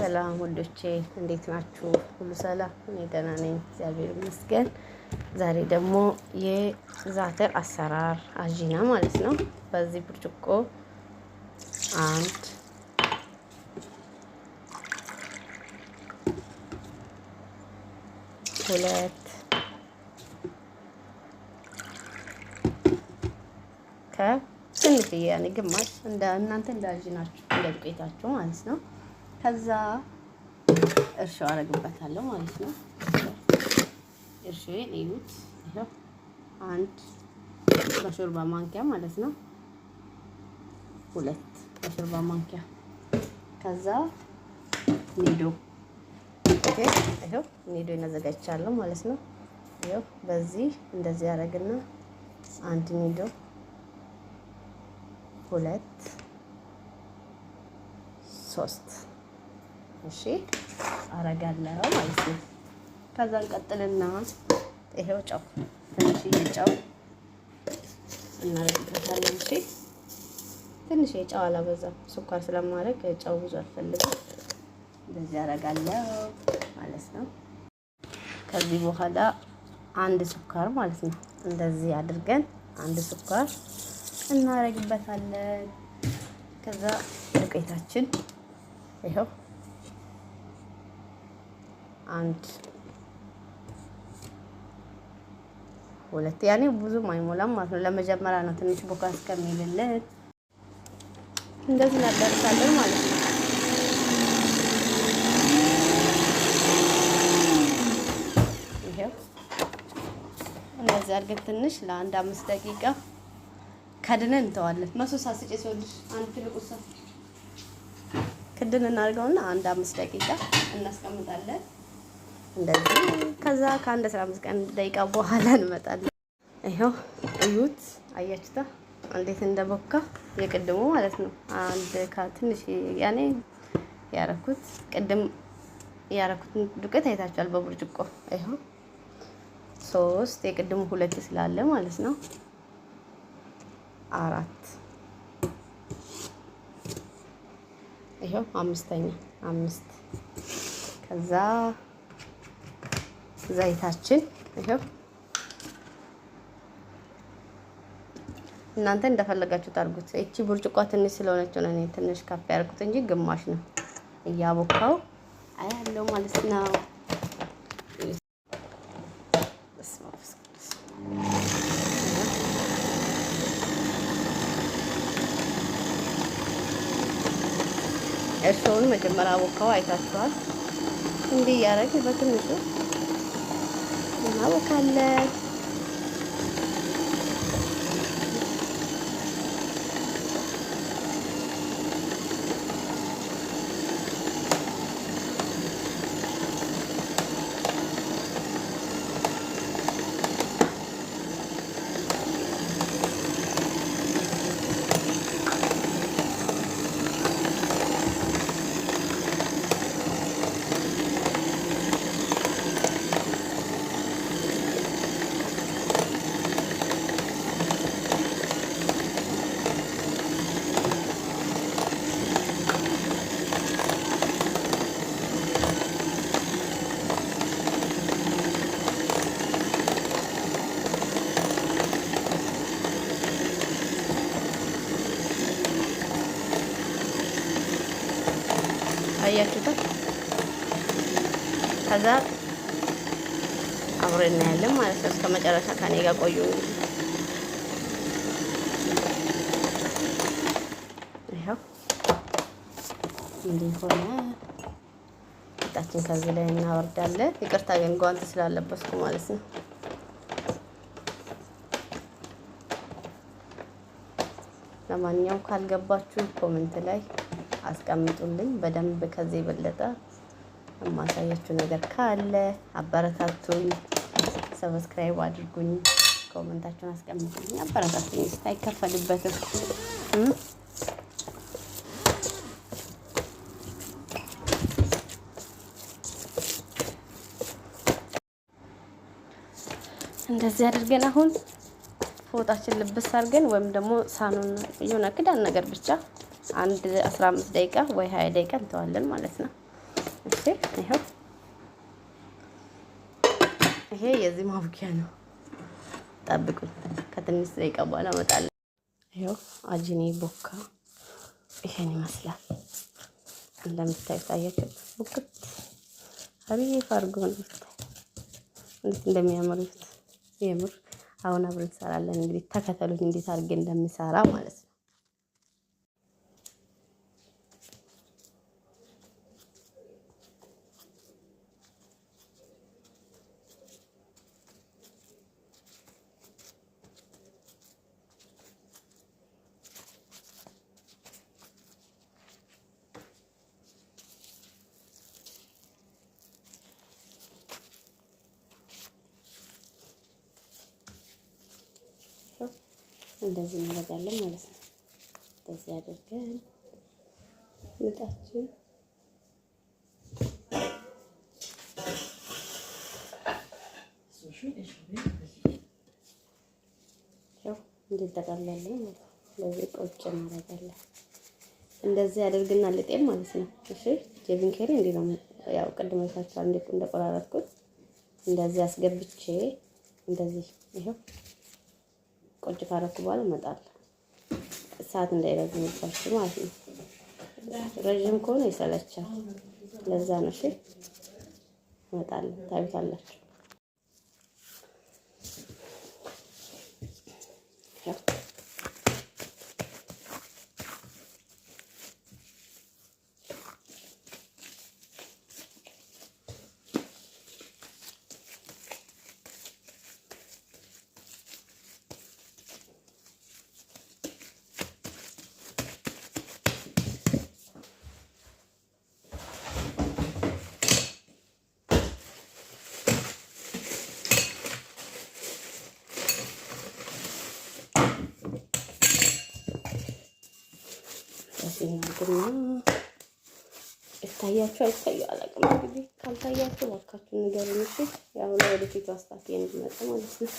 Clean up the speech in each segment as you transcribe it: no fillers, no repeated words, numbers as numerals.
ሰላም ውዶቼ፣ እንዴት ናችሁ? ሁሉ ሰላም? እኔ ደህና ነኝ፣ እግዚአብሔር ይመስገን። ዛሬ ደግሞ የዛተር አሰራር አጂና ማለት ነው። በዚህ ብርጭቆ አንድ፣ ሁለት ከትንሽዬ ያኔ ግማሽ እንደ እናንተ እንደ አጂናችሁ እንደ ዱቄታችሁ ማለት ነው። ከዛ እርሾ አረግበታለሁ ማለት ነው። እርሾዬን እዩት። ይኸው አንድ በሾርባ ማንኪያ ማለት ነው። ሁለት በሾርባ ማንኪያ፣ ከዛ ኒዶ። Okay፣ ይኸው ኒዶ አዘጋጅቻለሁ ማለት ነው። ይኸው በዚህ እንደዚህ ያደረግና አንድ ኒዶ፣ ሁለት፣ ሶስት፣ እሺ አረጋለሁ ማለት ነው። ከዛ እንቀጥልና ይሄው ጨው፣ ትንሽዬ ጨው እናደርግበታለን። እሺ፣ ትንሽዬ ጨው አላበዛም፣ ስኳር ስለማድረግ ጨው ብዙ አልፈልግም። እንደዚህ አረጋለሁ ማለት ነው። ከዚህ በኋላ አንድ ስኳር ማለት ነው። እንደዚህ አድርገን አንድ ስኳር እናደርግበታለን። ከዛ ዱቄታችን ይኸው አንድ፣ ሁለት፣ ያኔ ብዙም አይሞላም ማለት ነው። ለመጀመሪያ ነው፣ ትንሽ ቦካ እስከሚልልን እንደዚህ እናዳርሳለን ማለት ነው። ይሄው እንደዚህ አድርገን ትንሽ ለአንድ 5 ደቂቃ ከድነን እንተዋለን። መሶሳ ስጪ ስወድሽ፣ አንድ ትልቁ ሰው ክድን እናድርገውና አንድ 5 ደቂቃ እናስቀምጣለን። እንደዚህ ከዛ ከአንድ 15 ቀን ደቂቃ በኋላ እንመጣለን። ይኸው እዩት፣ አያችሁታ እንዴት እንደቦካ የቅድሙ ማለት ነው። አንድ ከትንሽ ያኔ ያረኩት፣ ቅድም ያረኩትን ዱቄት አይታችኋል በብርጭቆ። ይኸው ሶስት፣ የቅድሙ ሁለት ስላለ ማለት ነው። አራት፣ ይኸው አምስተኛ፣ አምስት። ከዛ ዘይታችን ይኸው፣ እናንተ እንደፈለጋችሁ ታርጉት። እቺ ብርጭቋ ትንሽ ስለሆነች ነው እኔ ትንሽ ከፍ ያደርኩት እንጂ ግማሽ ነው። እያቦካው አያለው ማለት ነው። በስመ አብ ወመንፈስ። እርሾውን መጀመሪያ አቦካው አይታችኋል። እንዲህ እያደረግን በትንሹ እናቦካለን። አያችሁት? ከዛ አብረን እናያለን ማለት ነው። እስከ መጨረሻ ከኔ ጋር ቆዩ። እንግዲህ ይኸው እንዲህ ሆነ። ቂጣችን ከዚህ ላይ እናወርዳለን። ይቅርታ ግን ጓንት ስላለበስኩ ማለት ነው። ለማንኛውም ካልገባችሁ comment ላይ አስቀምጡልኝ። በደንብ ከዚህ የበለጠ የማሳያችሁ ነገር ካለ አበረታቱኝ፣ subscribe አድርጉኝ፣ comment ኣችሁን አስቀምጡልኝ፣ አበረታቱኝ። አይከፈልበትም። እንደዚህ አድርገን አሁን ፎጣችን ልብስ አድርገን ወይም ደግሞ ሳኑን የሆነ ክዳን ነገር ብቻ አንድ 15 ደቂቃ ወይ 20 ደቂቃ እንተዋለን ማለት ነው። እሺ ይኸው ይሄ የዚህ ማቡኪያ ነው። ጠብቁኝ፣ ከትንሽ ደቂቃ በኋላ እመጣለሁ። ይኸው አጅኔ ቦካ ይሄን ይመስላል። እንደምታዩት አያችሁ፣ ቡክት አሪፍ አድርጎ ነው እንዴት እንደሚያምሩት የምር። አሁን አብረን እንሰራለን። እንግዲህ ተከተሉኝ፣ እንዴት አድርጌ እንደምሰራ ማለት ነው። እንደዚህ እናደርጋለን ማለት ነው። እንደዚህ አድርገን ምጣችን እንዲጠቀለልን ማለት ነው። እንደዚህ ቆጭ እናደርጋለን። እንደዚህ አድርግና ልጤም ማለት ነው። እሺ جبن ኬሪ እንዲህ ነው። ያው ቅድም አይታችኋል እንዴት እንደቆራረጥኩት። እንደዚህ አስገብቼ እንደዚህ ይኸው ቆጭ ካረኩ በኋላ እመጣለሁ። ሰዓት እንዳይረዝምባችሁ ማለት ነው። ረዥም ከሆነ ይሰለቻል። ለዛ ነው። እሺ እመጣለሁ፣ ታዩታላችሁ። እናድርግና ይታያችሁ አይታዩ አላውቅም። እንግዲህ ካልታያችሁ እባካችሁ ንገሩኝ። እሺ ያው ለወደፊቱ አስታኪ እንዲመጣ ማለት ነው።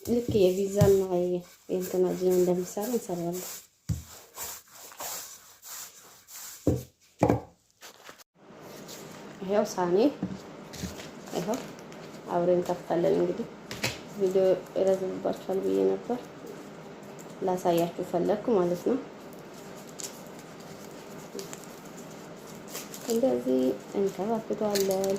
ልክ የቪዛና የእንትና ጂና እንደሚሰራ እንሰራለን። ይሄው ሳኔ ይኸው አብረን እንከፍታለን። እንግዲህ ቪዲዮ ይረዝምባችኋል ብዬ ነበር ላሳያችሁ ፈለግኩ ማለት ነው። እንደዚህ እንከባፍተዋለን።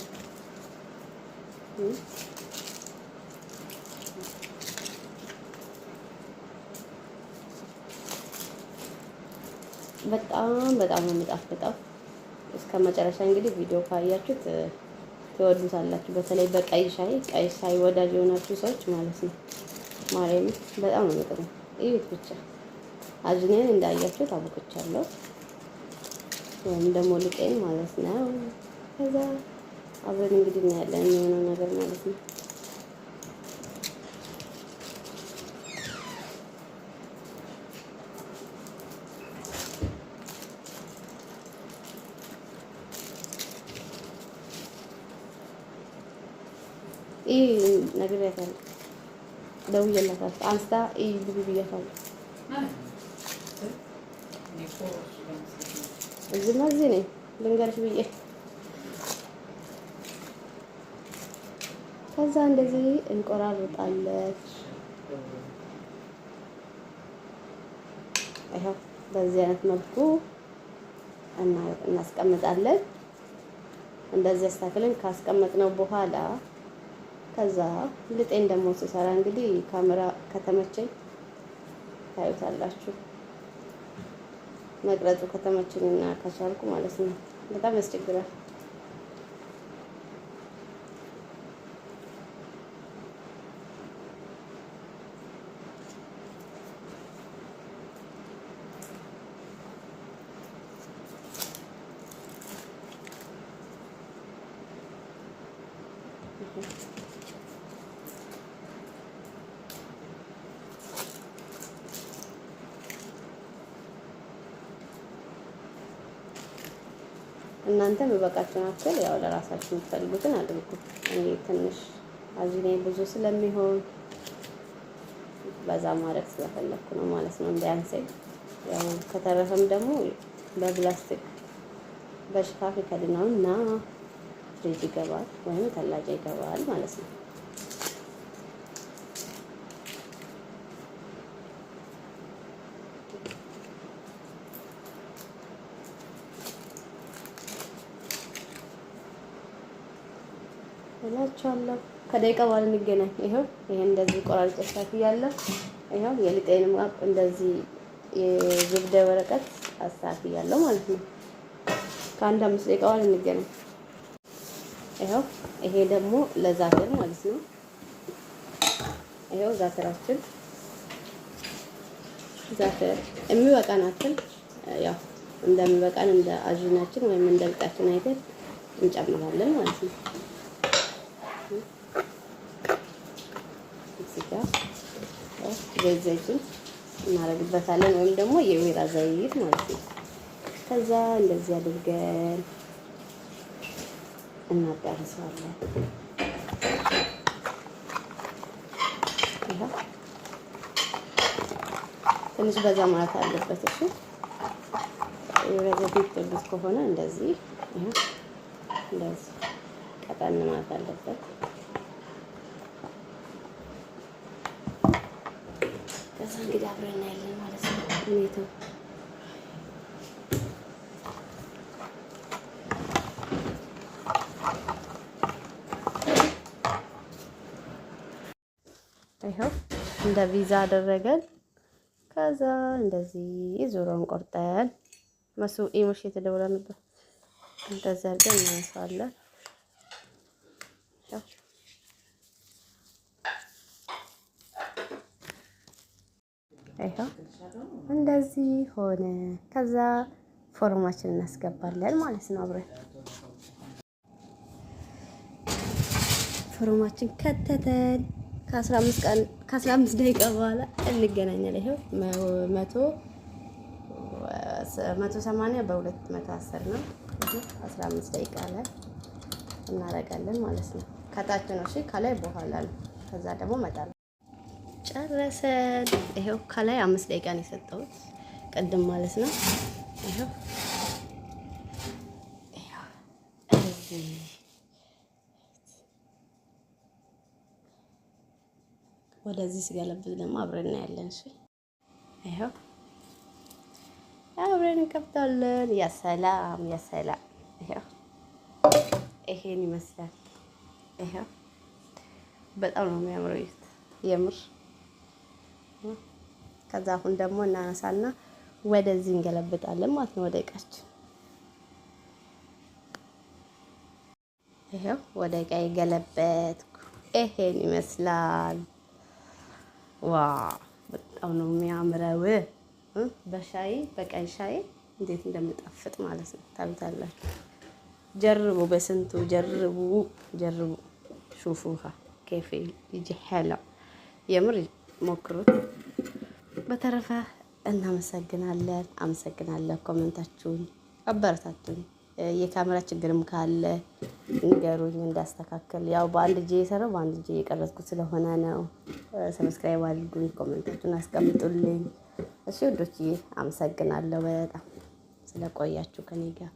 በጣም በጣም ነው የሚጣፍጠው። እስከ መጨረሻ እንግዲህ ቪዲዮ ካያችሁት ትወዱታላችሁ። በተለይ በቀይ ሻይ ቀይ ሻይ ወዳጅ የሆናችሁ ሰዎች ማለት ነው። ማርያም በጣም ነው የሚጥመው። እዩት ብቻ አጅኔን እንዳያችሁት አቡክቻለሁ፣ ወይም ደግሞ ልቄን ማለት ነው። ከዛ አብረን እንግዲህ እናያለን የሚሆነው ነገር ማለት ነው። ይህ ነግሬያታለሁ፣ ደውዬላታለሁ። አንስታ ይህ ግቢ ብያታለሁ። እዚህማ እዚህ ነኝ ልንገርሽ ብዬ ከዛ እንደዚህ እንቆራርጣለን። ይኸው በዚህ አይነት መልኩ እናስቀምጣለን። እንደዚህ አስተካክለን ካስቀመጥነው በኋላ ከዛ ልጤን ደግሞ ስሰራ እንግዲህ ካሜራ ከተመቸኝ ታዩታላችሁ። መቅረጹ ከተመቸኝና ከቻልኩ ማለት ነው። በጣም ያስቸግራል። እናንተ በበቃችሁን አክል ያው ለራሳችሁ የምትፈልጉትን አድርጉ። እኔ ትንሽ አዚኔ ብዙ ስለሚሆን በዛ ማድረግ ስለፈለኩ ነው ማለት ነው፣ እንዳያንሰኝ። ያው ከተረፈም ደግሞ በፕላስቲክ በሽፋፍ ይከድነውና ፍሪጅ ይገባል ወይም ተላጃ ይገባል ማለት ነው። እላችኋለሁ። ከደቂቃ በኋላ እንገናኝ። ይኸው ይሄን እንደዚህ ቆራርጬ አስተካክያለሁ። ይኸው የሊጤንም እንደዚህ የዝብደ ወረቀት አስተካክያለሁ ማለት ነው። ከአንድ 5 ደቂቃ በኋላ እንገናኝ። ይኸው ይሄ ደግሞ ለዛትር ማለት ነው። ይኸው ዛትራችን ዛትር የሚበቃን አክል ያው እንደሚበቃን እንደ አዥናችን ወይም እንደ ሊጣችን አይተን እንጨምራለን ማለት ነው። እዚህ ጋር ዘይት ዘይቱን እናደርግበታለን ወይም ደግሞ የወይራ ዘይት ማለት ነው። ከዛ እንደዚህ አድርገን እናዳርሰዋለን። ትንሽ በዛ ማለት አለበት። እሺ የወይራ ዘይት የምትወዱት ከሆነ እንደዚህ እንደዚህ ቀጠን ማለት አለበት። ከዛ እንግዲህ አብረን እናያለን ማለት ነው ሁኔታው። ይኸው እንደ ቪዛ አደረገን። ከዛ እንደዚህ ዙሮን ቆርጠን መሱ ኢሞሽ የተደወለ ነበር። እንደዚህ አድርገን እናነሳዋለን። ይኸው እንደዚህ ሆነ። ከዛ ፎርማችን እናስገባለን ማለት ነው። አብረን ፎርማችን ከተተን ከ15 ቀን ከ15 ደቂቃ በኋላ እንገናኛለን። ይኸው 180 በ210 ነው። 15 ደቂቃ ላይ እናደርጋለን ማለት ነው። ከታች ነው እሺ፣ ከላይ በኋላ ነው። ከዛ ደግሞ መጣል ጨረሰን። ይኸው ከላይ 5 ደቂቃ ነው የሰጠሁት ቅድም ማለት ነው። ይኸው ወደዚህ ሲገለብጥ ደግሞ አብረን እናያለን። እሺ ይኸው አብረን እንከፍታለን። ያ ሰላም ያ ሰላም። ይኸው ይሄን ይመስላል። ይኸው በጣም ነው የሚያምረው የምር። ከዛ አሁን ደግሞ እናነሳና ወደዚህ እንገለብጣለን ማለት ነው፣ ወደ እቃችን። ይኸው ወደ እቃ የገለበጥኩ ይሄን ይመስላል። ዋ በጣም ነው የሚያምረው። በሻይ በቀይ ሻይ እንዴት እንደምጣፍጥ ማለት ነው። ታብታላችሁ። ጀርቡ፣ በስንቱ ጀርቡ፣ ጀርቡ። ሹፉሃ ኬፍ ይጂ ሐላ የምር ሞክሩት። በተረፈ እናመሰግናለን። አመሰግናለሁ። comment ኣችሁን አበረታቱኝ። የካሜራ ችግርም ካለ ንገሩኝ እንዳስተካከል። ያው በአንድ እጄ የሰራው በአንድ እጄ የቀረጽኩት ስለሆነ ነው። subscribe አድርጉኝ፣ comment ኣችሁን አስቀምጡልኝ። እሺ ውዶችዬ፣ አመሰግናለሁ በጣም ስለቆያችሁ ከኔ ጋር።